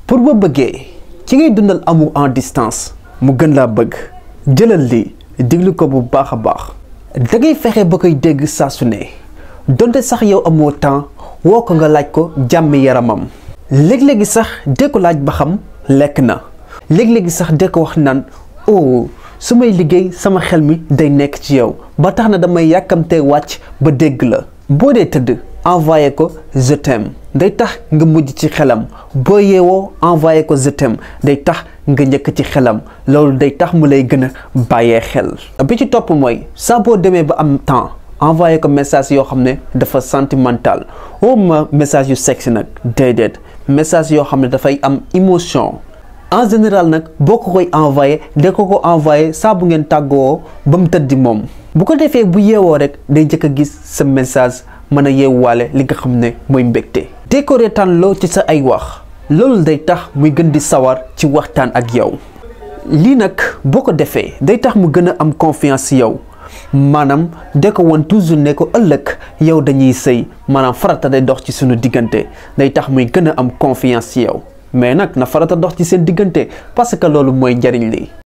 pour ba bëggee ci ngay dundal amour en distance mu gën laa bëgg jëlal lii diglu ko bu baax a baax da ngay fexe ba koy dégg saa su ne donte sax yow amoo temps woo ko nga laaj ko jàmmi yaramam léeg-léegi sax de ko laaj ba xam lekk na léeg-léegi sax de ko wax naan oh su may liggéey sama xel mi day nekk ci yow ba tax na damay yàkkamtee wàcc ba dégg la boo dee tëdd envoyé ko je t'aime day tax nga mujj ci xelam boo yeewoo envoyé ko je t'aime day tax nga njëkk ci xelam loolu day tax mu lay gën a bàyyee xel bi ci topp mooy saa boo demee ba am temps envoyé ko message yoo xam ne dafa sentimental ma message yu sexy nag déedéet message yoo xam ne dafay am émotion en général nag boo ko koy envoyé de ko envoyé saa bu ngeen tàggoo ba mu tëddi moom bu ko defee bu yeewoo rek day njëkk a gis sa message mën a yeewwaale li nga xam ne mooy mbégte te ko reetaan loo ci sa ay wax loolu day tax muy gën di sawar ci waxtaan ak yow lii nag boo ko defee day tax mu gën a am confiance ci yow maanaam de ko woon toujours ne ko ëllëg yow dañuy sëy maanaam farata day dox ci sunu diggante day tax muy gën a am confiance ci yow mais nag na farata dox ci seen diggante parce que loolu mooy njariñ li